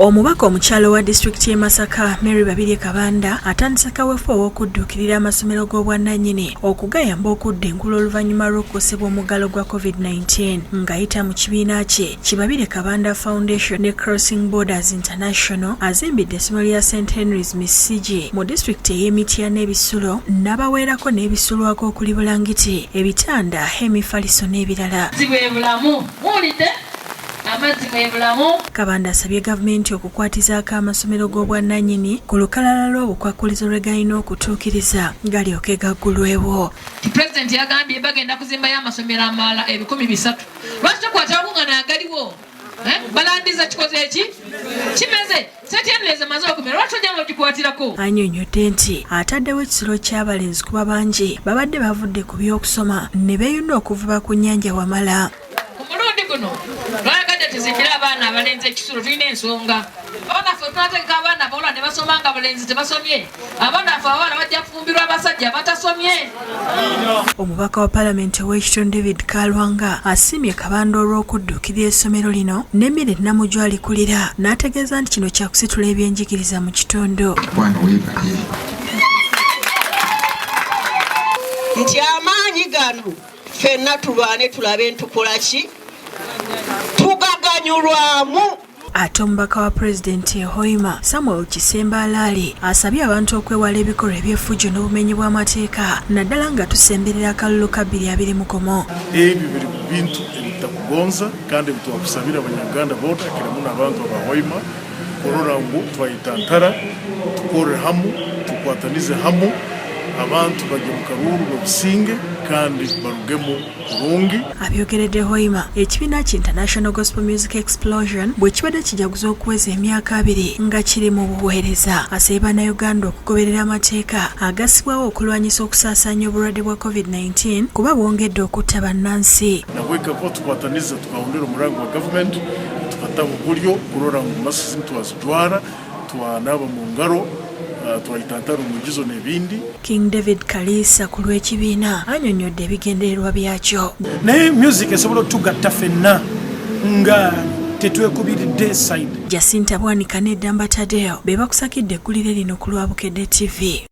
Omubaka omukyala owa disitulikiti y'e Masaka, Mary Babirye Kabanda atandise kaweefube ow'okudduukirira amasomero g'obwannannyini okugayamba okudda engulu oluvannyuma lw'okukosebwa omuggalo gwa Covid-19 ng'ayita mu kibiina kye ki Babirye Kabanda Foundation ne Crossing Borders International azimbidde essomero lya St Henry's Misigi mu disitulikiti ey'e Mityana ebisulo n'abaweerako n'ebisulwako okuli bulangiti, ebitanda, emifaliso n'ebirala. Amazzi mwe bulamu. Kabanda asabye gavumenti okukwatizaako amasomero g'obwannannyini ku lukalala lw'obukwakkulizo lwe galina okutuukiriza galyoke gaggulwewo. Pulezidenti yagambye bagenda kuzimbayo amasomero amalala 300,000. Lwaki tokwata wamu nga agaliwo? Eh? Balandiza kikoze eki? Kimeze. Annyonnyodde nti ataddewo ekisulo ky'abalenzi kuba bangi babadde bavudde ku by'okusoma ne beeyuna okuvuba ku nnyanja Wamala. Ku mulundi guno twayagadde tuzimbire abaana abalenzi ekisulo, tulina ensonga. Abaana ffe tunategeka abaana abawala ne basoma nga abalenzi tebasomye. Abaana ffe abawala bajja kufumbirwa abasajja abatasomye. Omubaka wa palamenti ow'ekitundu David Kalwanga asiimye Kabanda olw'okudduukirira essomero lino ne Milly Namujju alikulira n'ategeeza nti kino kyakusitula ebyenjigiriza mu kitundu. Nti amaanyi gano ffenna tulwane tulabe ntukola ki tugaganyulwamu. Ate omubaka wa pulezidenti e Hoima Samuel Kisemba Alaali asabye abantu okwewala ebikolwa eby'effujjo n'obumenyi bw'amateeka naddala nga tusemberera akalulu ka 2021. Ebyo biri mu bintu ebitakugonza kandi ebitwakusabira Abanyaganda boona kiramu n'abantu aba Hoima kurora ngu twayetantara tukorre hamu tukwatanize hamu abantu bagye mu karuuru n'obusinge kandi barugemu kurungi. Abyogeredde Hoima ekibiina ki International Gospel Music Explosion bwe kibadde kijaguza okuweza emyaka 20 nga kiri mu buweereza. Asabye Bannayuganda okugoberera amateeka agassibwawo okulwanyisa okusaasaanya obulwadde bwa Covid-19 kuba bwongedde okutta bannansi. Nabweka kuba tukwatanize tukahondera omurango gwa gavumenti tukataho oburyo kurora ngu masiki zinu twazijwara, twanaaba mu ngaro, twayetantara omwijuzo n'ebindi. King David Kaliisa ku lw'ekibiina annyonnyodde ebigendererwa byakyo. Naye music esobola otugatta ffenna nga tetwekubiridde side. Jacinta Bwanika ne Damba Tadeo be bakusakidde eggulire lino ku lwa Bukedde TV.